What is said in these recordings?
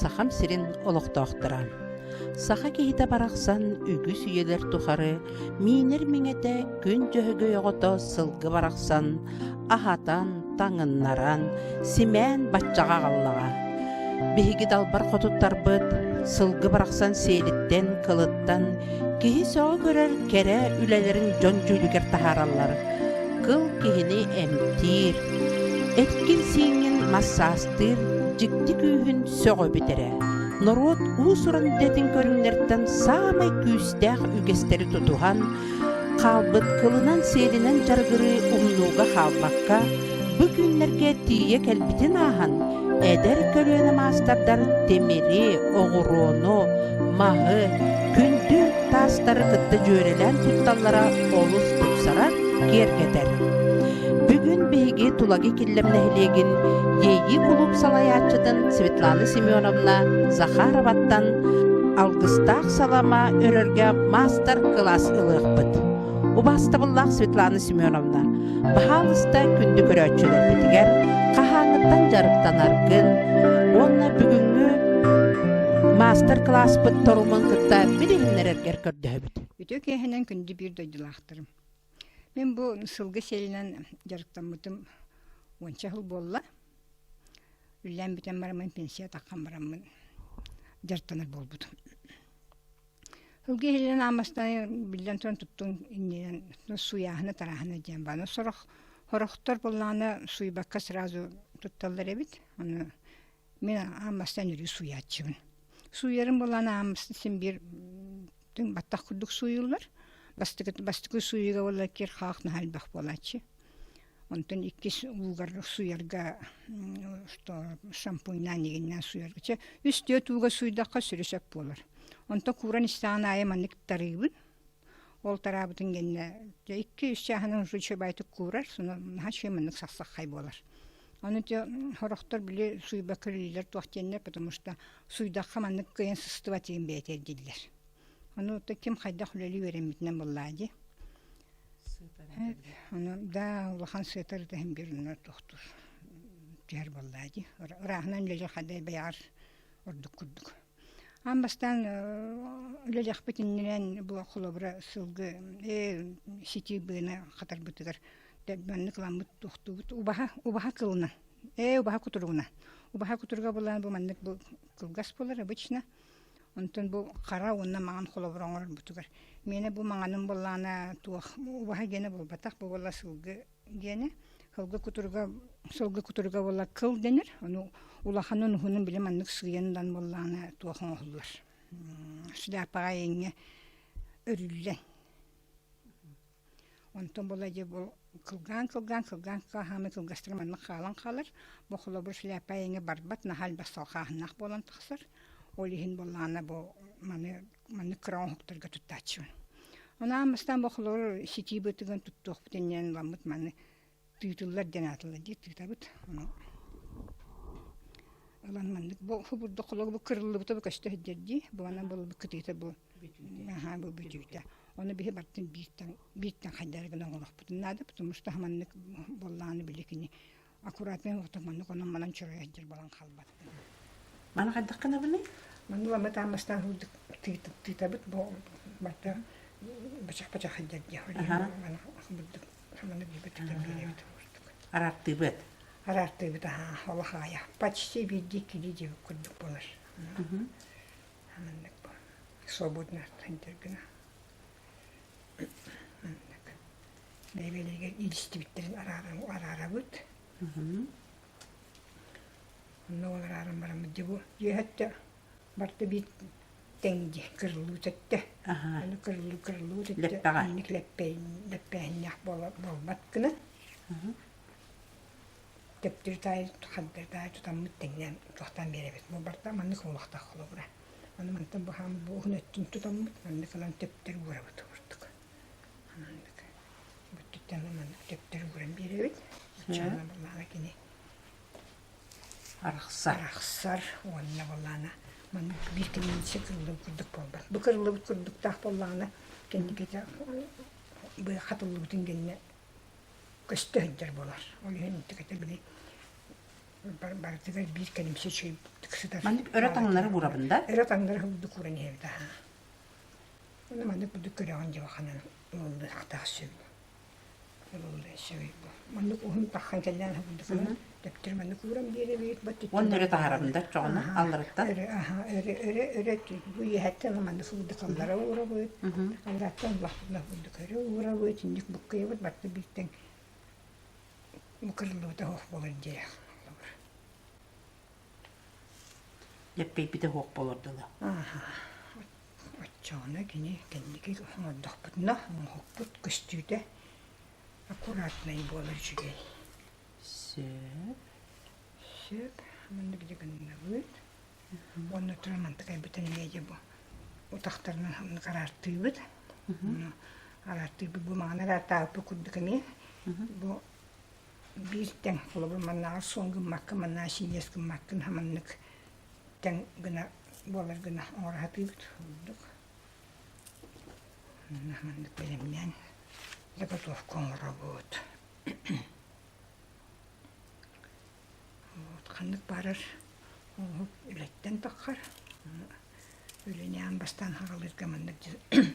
Сахам сирин олохтоохторо! Саха киһитэ барахсан үгүс үйэлэр тухары миинэр миҥэтэ күн дьөһөгөй оҕото сылгы барахсан аһатан, таҥыннаран, симээн баччаҕа аҕаллаҕа. Биһиги далбар хотуттарбыт сылгы барахсан сиэлиттэн, кылыттан киһи сөҕө көрөр кэрэ үлэлэрин дьон дьүүлүгэр таһаараллар. Кыл киһини эмтиир, эткин-сииҥҥин массаастыыр дьикти күүһүн сөҕөбүт эрэ. Норуот уус-уран идэтин көрүҥнэртэн саамай күүстээх үгэстэри тутуһан, хаалбыт кылынан-сиэлинэн дьарыгырыы умнууга хаалбакка, бу күннэргэ тиийэ кэлбитин ааһан, эдэр көлүөнэ маастардар тимири, оҕуруону, маһы, күндү таастары кытта дьүөрэлээн тутталлара олус тупсарар, киэргэтэр. Бүгүн биһиги Тулагы Киллэм нэһилиэгин Иэйии кулууп салайааччытын Светлана Семеновна Захароваттан алгыстаах салама өрөргө маастар-кылаас ылыахпыт. Убаастабыллаах Светлана Семеновна, баһаалыста күндү көрөөччүлэрбитигэр хаһааҥҥыттан дьарыктанаргын уонна бүгүҥҥү маастар-кылааспыт торумун кытта билиһиннэрэргэр көрдөһөбүт. Үтүө киэһэнэн күндү биир дойдулаахтарым. Мин бу сылгы сиэлинэн дьарыктаммытым уонча сыл буолла. Үлэлээн бүтэн бараммын пенсия таххан бараммын дьарыктанар буолбутум. Сылгы иһиллэн аамастан биллэн туран туттун иннинэн сууйааһына тарааһына диэн бааны сорох сорохтор буоллаҕына сууйбакка сразу тутталлар эбит. Ону мин аамастан өрүү сууйааччыбын. Сууйарым буоллаҕына аамастан син биир түҥ баттах курдук сууйуллар. Бастакы бастакы сууйууга буолла кир хаах наһаа элбэх буолааччы. Онтон иккис уугар сууйарга что шампуньнаан игиннээн сууйарга чэ үс-түөрт ууга сууйдахха сүрү сөп буолар. Онтон кууран истэҕин аайы маннык тарыыбын. Ол тараабытын кэннэ дьэ икки-үс чааһынан уже үчүгэйдик куурар, соно наһаа үчүгэй маннык сахсаххай буолар. Аны дьэ сорохтор били сууйбакка үлэлииллэр туох диэннэр, потому что сууйдахха маннык кыайан сыстыбат диэн бэйэтэ дииллэр. Ону ким хайдах үлэлии үөрэммитинэн буоллаа дии. Ону да улахан сыатар ытаһын биир онно тохтуур түһэр буоллаа дии. Ырааһынан үлэлиир хадай бэйэҕэр ордук курдук. Аан бастаан үлэлиэхпит иннинэн бу холобура сылгы ситии быаны хатарбытыгар маннык ыламмыт тохтуубут убаһа убаһа кылынан ээ убаһа кутуругунан убаһа кутуруга булан бу маннык бу кылгас буолар обычно Онтон бу хара уонна маҥан холобур оҥорорбутугар миэнэ бу маҥаным буоллаҕына туох убаһа гиэнэ буолбатах, бу буолла сылгы гиэнэ. Сылгы кутуруга сылгы кутуруга буолла кыл дэнэр. Ону улаханын уһунун били маннык сыыйан ылан буоллаҕына туох оҥоһуллар. Шляпаҕа эйиҥҥэ өрүллэн. Онтон була дьэ бу кылгаан-кылгаан кылгаан хаамыы кылгастара маннык хаалан хаалар. Бу холобур шляпа эйиҥэ барбат, наһаа элбэх салҕааһыннаах буолан тахсар. Ол иһин буоллаҕына бу маны маннык кыра оҥоһуктарга туттааччыбын. Ону аан бастаан бу холобур ситии бытыгын туттуохпут иннинэн ыламмыт маны тыытыллар диэн аатыллар дии тыытабыт. Ону ылан маннык бу бурдук холобур бу кырыллыбыта бу көстө сылдьар дии. Бу манан буолбут кытыыта бу Аһаа, бу бүтүүтэ. Ону биһи бартын бииртэн бииртэн хайдары гына оҥоруохпутун наада, потому что маннык буоллаҕына били кини аккуратнай оҕото маннык онон манан чоройо сылдьар буолан хаалбат. Маны хайдах гынабыный? Манны ламы таамастаан һурдук тыытабыт бу барта бачах-бачах сылдьар дии. Маны бурдук маннык биирбит тутан биэрэбит бурдук. Араартыыбыт. Араартыыбыт аһаа, олох аҕайах. Почти биирдии иккилии диэбит курдук буолар. Маннык бу свободно сылдьар гына маннык бэйэ-бэйэлэригэр иилистибиттэрин араарабыт. Онно ол арааран бараммыт дьэ бу дьиэһэттэ барыта биир тэҥ дьиэ кырыллыы өттө. Аны кырыллыы кырыллыы өттө инник лэппээһиннээх буолбат гына Төптүрү таайы хардары таайы тутаммыт тэҥнээн туохтаан биэрэбит. Бу барыта маннык уолахтаах холобура. Аны мантан бу хааммыт бу уһун өттүн тутаммыт, маннык ылан төптөрү уурабыт курдук. Маннык бүттүттэн маннык төптөрү ууран биэрэбит. Оччоҕуна буоллаҕына кини арахсар. Арахсар уонна буоллаҕына маннык биир кэминчэ кырыллыбыт курдук буолбат. Бу кырыллыбыт курдуктаах буоллаҕына кэнникитэ быа хатыллыбытын кэннэ көстө сылдьар буолар. Ол иһин итикэтэ били Барытыгар биир кэлимсэ үчүгэй сытар. Маннык өрө таҥнары уурабын да? Өрө таҥнары курдук ууран иһэбит аһаа. Уонна маннык курдук көрөҕүн дьыбаханан ылыллыахтаах сөп. Ылыллыан сөбүй бу. Маннык уһун таххан кэллээн курдук ылан төптөр маннык ууран биэрэбит. Уонна өрө таһарабын да чоҕуна алларыттан? Өрө аһаа өрө өрө өрө бу үөһэттэн маннык курдук аллара уурабыт. Аллараттан улахпытына курдук өрө уурабыт. Инник буккуйабыт барыта бииртэн кырыллыбыта суох буолар дии. Дьэппэйбитэ суох буолар дылы. Оччоҕуна кини кэнники оҥордохпутуна оҥоһукпут көстүүтэ аккуратнай буолар үчүгэй. Сөп. Сөп. Маннык дьэ гынныбыт. Уонна туран мантыкайбытын эмиэ дьэ бу утахтарынан оннук араартыыбыт. Араартыыбыт бу маҥан араартаабыппыт курдук эмиэ. Бу биир тэҥ холобур маннааҕар суон гыммакка маннаа синньиэс гыммаккын маннык тэҥ гына буолар гына оҥоро сатыыбыт курдук. Маннык бэлэмнээн заготовка оҥоробут. Вот ханнык баарар оҥоһук үлэттэн таххар. Үлэни аан бастаан хаҕалыырга маннык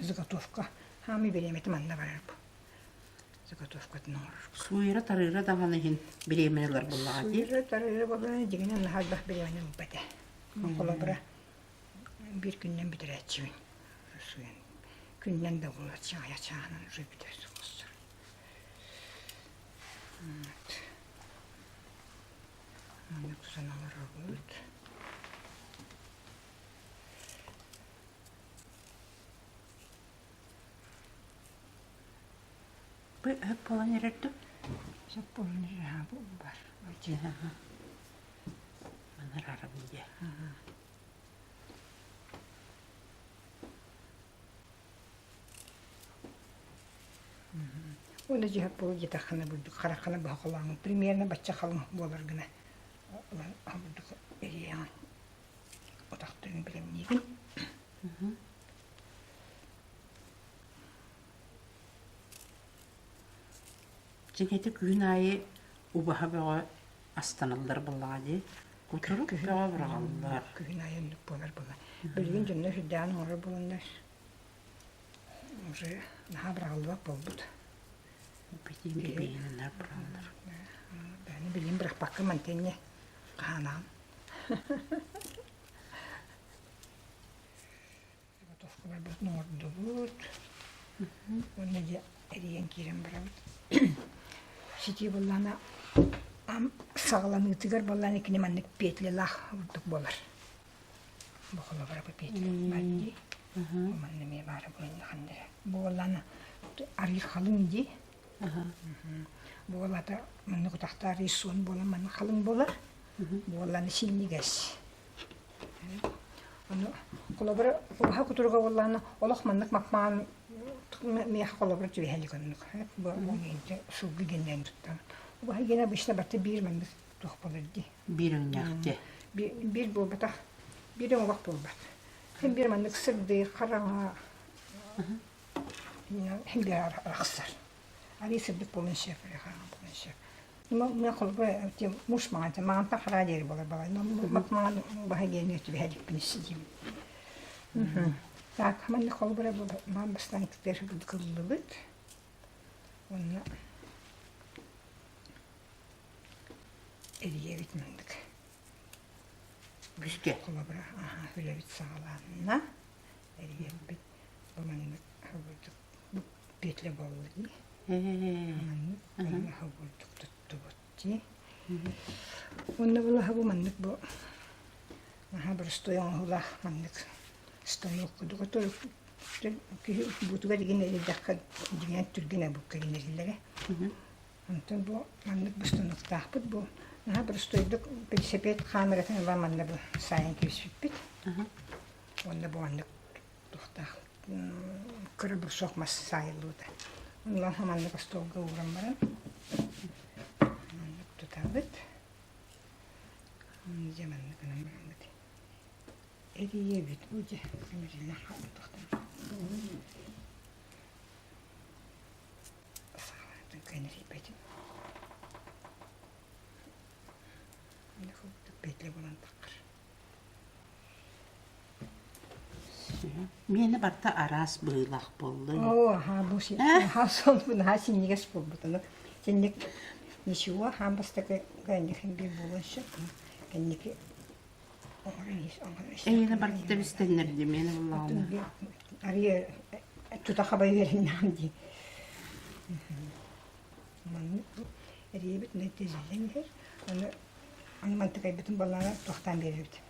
заготовка хаамыы бириэмэтэ манна барар бу. Заготовкатын оҥорор. Сууйара-тарыыра даҕаны иһин бириэмэни ылар буоллаҕа дии. Сууйара-тарыыра буоллаҕына дьиҥинэн наһаа элбэх бириэмэни ылбат ээ. Холобура биир күнүнэн бүтэрээччибин. Сууйан күнүнэн да буолар чаҕыйа чааһынан уже бүтэр соҕус. Маннык тутан олоробут. Бу өп буолан эрэр дуу? Сөп буолан эрэр бу бар. Манар арабын дии. Уонна дьиһэп буолу диэтэххинэ бурдук хараххына быһа холооҥун примерно бачча халыҥ буолар гына ылан бурдук эрийэҕин утахтарын бэлэмниибин. Дьиҥэтэ күн аайы убаһа бөҕө астаналлар буоллаҕа дии. Кутурук бөҕө быраҕаллар. Күһүн аайы оннук буолар буолар. Билигин дьоннор сүрдээҕин оҥорор буоланнар Уже наһаа быраҕыллыбат буолбут. Битиин бибиинэн наар быраҕаллар. Бэйэни билигин бырахпакка мантенне хаһаанаҕын. Заготовкаларбытын оҥордубут. Уонна дьэ эрийэн киирэн барабыт. Ситии буоллаҕына саҕаланыытыгар буоллаҕына кини маннык петлялаах курдук буолар. Бу холобура бу петля баар дии. Манна эмиэ баара буоллахан эрэ. Буоллаана арыый халыҥ дии. Буолата маннык утахта арыый суон буолан манна халыҥ буолар. Буоллаана синньигэс. Ону холобура убаһа кутуруга буоллаана олох маннык мапмаан миэхэ холобура түбэһэлик оннук. Бу сылгы геннээн туттан. Убаһа генэ обычно барыта биир маннык туох буолар дии. Биир өҥнөөх дии. Биир буолбатах, биир өҥ олох буолбат. Һин биир маннык сырдыы, хараҥа һин биир арахсар. Арыы сырдык буолуон сөп, хараҥа буолуон сөп. Мен холобура муж маҥан, маҥантан хараа диэри буолар балай. Маҥан баһа диэн түбэһэ сидим. Так, маннык холобура маан бастаан кыллыбыт. Уонна Эрийэбит маннык. Бүскэ. Холобура, аһаа, үлэбит саҕаланна. Эрийэрбит бу маннык хобурдук бу петля буолла дии. Маннык уонна хобурдук туттубут дии. Уонна булаһа бу маннык бу наһаа боростуой оҥоһуулаах маннык станок курдук киһи буутугар игин эрийдэххэ дьиҥинэн түргэн абыкка гинэриллэрэ. Онтон бу маннык бостонуктаахпыт бу наһаа боростуойдук велосипед хаамыратын ылан манна бу саайан кэбиспиппит. Уонна бу маннык туохтаах кыра брусок мас саайыллыбыта. Онно маннык остуолга ууран баран маннык тутабыт. Дьэ маннык гынан бараммыт. Эрийэбит. Бу дьэ кэмириллэн хаалбатахтар. Саҕалаатын көнөрүйбэтим. Петля буолан таххар. Миэнэ барыта араас быһыылаах буолла. Оо, аһаа, бу аһаа солбун аһаа синньигэс буолбут. Ону синник ничего, хаан бастакы кэнники биир буолуон сөп. Кэнники Эйиэнэ барыта тэбистэннэр дии, миэнэ буоллаҕына. Арыйа тута хабай үөрэннэҕим дии. Маннык эрийэбит тизиллэн иһэр. Аны аны мантыкайбытын балаана туохтаан биэрэбит.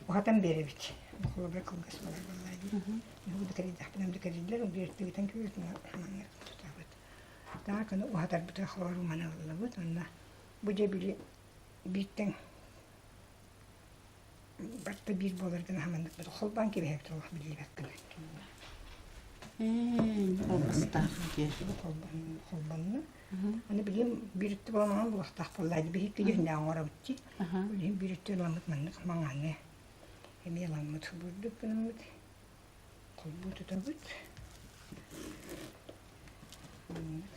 Уһатан биэрэбит. Холобура кылгас буолар буоллаа дии. Бу кэрийдэхпинэ да кэриллэр, биэртигитэн күүрүт маннык тутабыт. Так аны уһатарбытыгар холобура маны ыллыбыт. Онно бу дьэ били бииртэн барыта биир буолар гына хаманнык холбоон кэбиһэбит олох биллибэт гына. Ээ, холбостаах дии. Холбонно. Аны билим биир өттү буолан булахтаах буоллаа дии. Биһикки дьүһүннээх оҥоробут дии. Билим биир өттү ыламмыт маннык маҥаны эмиэ ыламмыт бурдук гынаммыт холбуу тутабыт. Маннык.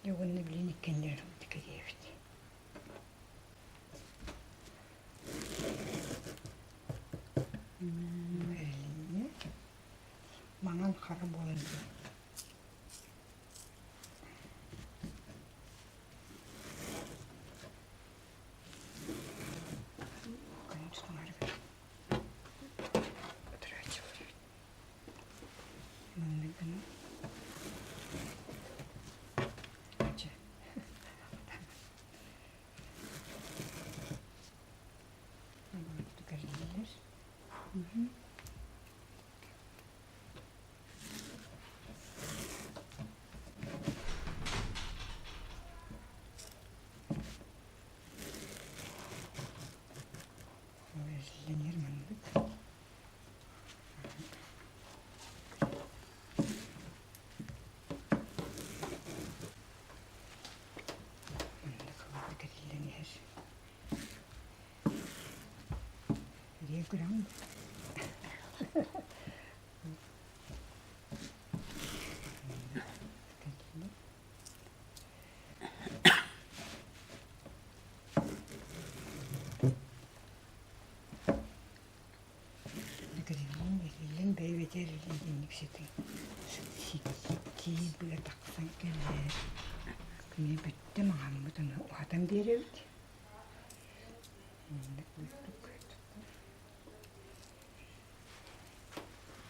Дьэ уонна билин иккиэннэрин кэриэбит. Эрилиннэ. Маҥан хара буолан Кэтиллэн иһэр. Диэн күрэҕин Эриллэн бэйэ-бэйэтэ эриллэн итинник сытыы ситии быа тахсан кэлэр. Күнэ бүттэ маҥаммыт ону уһатан биэрэбит.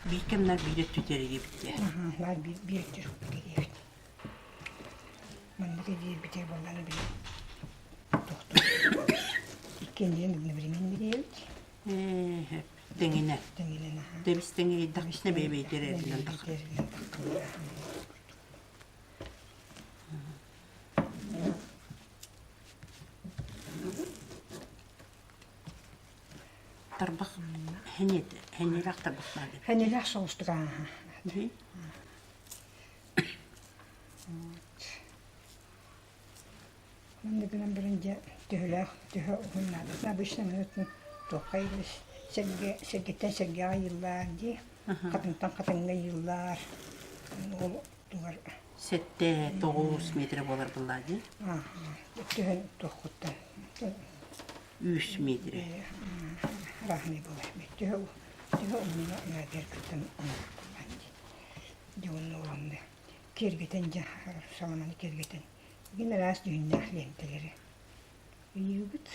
Биир кэмнэр биир өттү тэрийэбит дии. Аһаа, биир биир өттү тэрийэбит. Маннык эрийэрбитигэр буоллаҕына били тохтуу иккиэннэрин одновременно бириэбит. Ээ, тэҥинэ. Тэҥинэн аһаа. Тэбис тэҥийдэхпитинэ бэйэ-бэйэтигэр эриллэн таххар. Эриллэн таххаллар. Тарбах хэниэт хэниэлээх тарбах баар эбит. Хэниэлээх соҕустук ааһа. Манна гынан баран дьэ төһөлөөх төһө уһун наадата обычно минутун туохха сэргэ сэргэттэн сэргэҕэ ыйыллар дии хатыҥтан хатыҥҥа ыйыллар ол тугар 7-9 метр буолар буоллаа дии. Түһэн туоххуттан Үс метрэ. Разный буолар. Төһө төһө уһунна наадыйар кыттан оҥорор буоллаан дии. Дьэ уонна уонна киэргэтэн дьэ саламаны киэргэтэн игин араас дьүһүннээх лиэнтэлэри ыйыыбыт.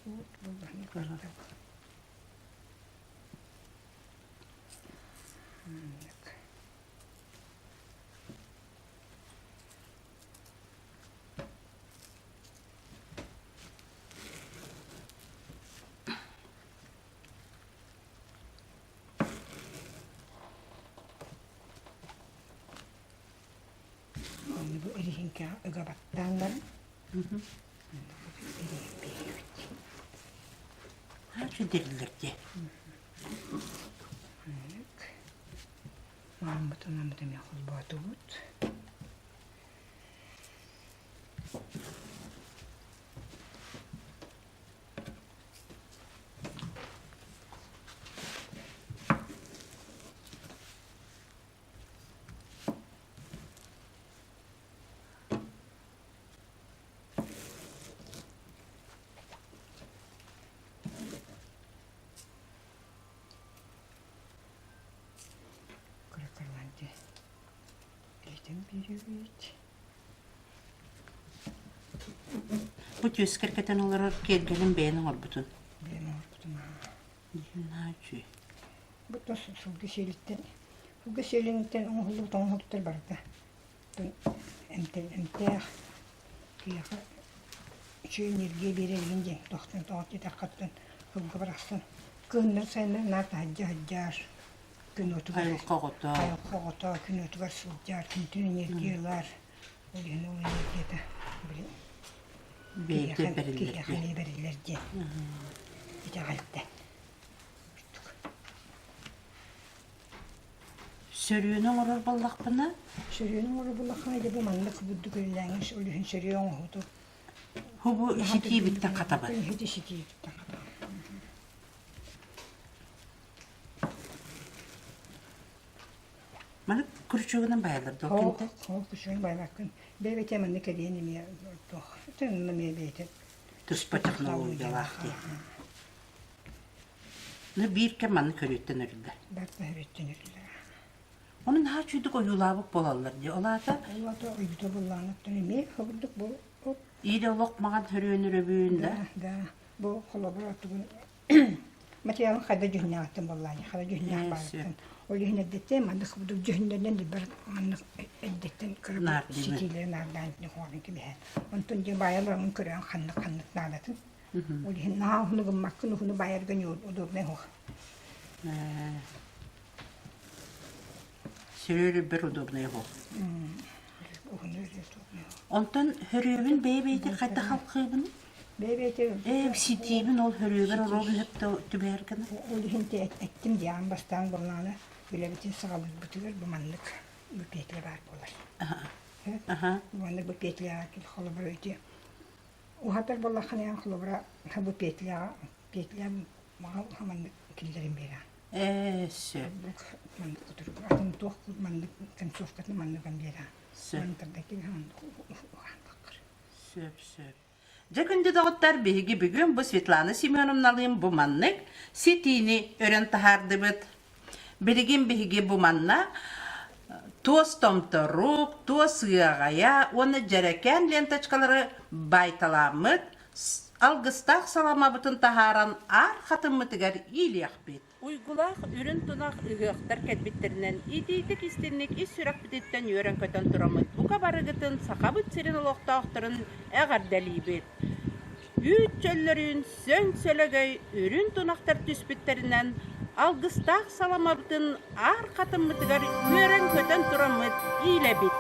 Вот буоллаҕына курдук. Маннык. Аны бу эриһиҥкэҕэ ыга баттаан баран эрийэн биэрэбит. Хаачы дириллэр дии. Маннык. Мааммытын мааммыт эмиэ холбоотубут. Эбит. Бу түөскэр кэтэн олорор киэргэлин бэйэн оҥорбутун. Бэйэм оҥорбутум. Наһаа үчүгэй. Бу тос сылгы сиэлиттэн сылгы сиэлиттэн оҥоһуллубут оҥоһуктар барыта эмтээх киһиэхэ үчүгэй энергия биэрэргин диэн тохтон тоҕо диэтэххиттэн сылгы барахсан кыһыннар сайыннар наар таһырдьа сылдьар күн уотугар Айылҕа оҕото. Айылҕа оҕото күн уотугар сылдьар күнтэн энергия ылар ол иһин ол энергията били Бэйэтэ бэриллэр киһиэхэ эмиэ бэриллэр диэн итэҕэлтэн Сөрүөнү оҥорор буоллахпына Сөрүөнү оҥорор буоллаххына дьэ бу маннык бурдук үлэлээҥҥин ол иһин сөрүө оҥоһууту Хубу ситиибиттэн хатабын. Ити ситиибиттэн хатабын. Маны крючогунан байалар дуо кимтэ? Ол крючогун байбаккын. Бэйбэтэ манны кэриэн эмиэ туох. Тыынна эмиэ бэйэтэ туспа технологиялаах дии. Ну биир кэм манны көрүөттэн өрүллэр. Барта өрүттэн өрүллэр. Оны наһаа үчүгдүк ойуулаабыт буолаллар дии. Ол аата Ол аата ойуута буллаанаттан эмиэ хабырдык бу Иирэ олох маҕан хөрүөн өрөбүүн да. Да, бу холобур оттугун материалын хайда дьүһүннээҕиттэн буоллаани, хара дьүһүннээх баарыттан. Ол иһин эрдэттэн маннык курдук дьүһүннэринэн дибэр маннык эрдэттэн кыра ситиилэри наардаан хоһоон кэбиһэн. Онтон дьэ баайан бараммын көрөн ханнык ханнык наадатын. Ол иһин наһаа уһуну гыммаккын уһуну баайарга удобнай уһук. Сөрүөрүбэр удобнай уһук. Онтон хөрүөбүн бэйэ-бэйэтин хайдах халхыыбын? Бэйэ-бэйэтэ Ээ, ситиибин ол хөрүөбэр оруол өттө түбэһэр гына. Ол иһин эттим диэн бастаан буоллаҕына үлэбитин саҕалыырбытыгар бу маннык бу петля баар буолар. Аха. Маннык бу петляҕа холобура ити уһатар буоллаххына эн холобура бу петляҕа петля маннык киллэрин биэрэҕин. Ээ, сөп. Маннык кутурук атын туох маннык концовкатын маннык биэрэҕин. Сөп. Сөп, сөп. Дьэ күндү доҕоттор, биһиги бүгүн бу Светлана Семеновналыын бу маннык ситиини өрөн таһаардыбыт. Билигин биһиги бу манна туос томторук, туос ыаҕайа уонна дьэрэкээн ленточкалары баайталааммыт, алгыстаах саламабытын таһааран аар хатыммытыгар иилиэхпит. Уйгулаах үрүн тунах ыһыахтар кэлбиттэринэн итиитик-истинник ис сүрэхпититтэн үөрэн-көтөн тураммыт бука барыгытын Сахабыт сирин олохтоохторун эҕэрдэлиибит! Үүт чөллөрүүн сөҥ сөлөгөй үрүн тунахтар түспүттэринэн алгыстаах саламабытын аар хатыммытыгар үөрэн-көтөн тураммыт иилэбит!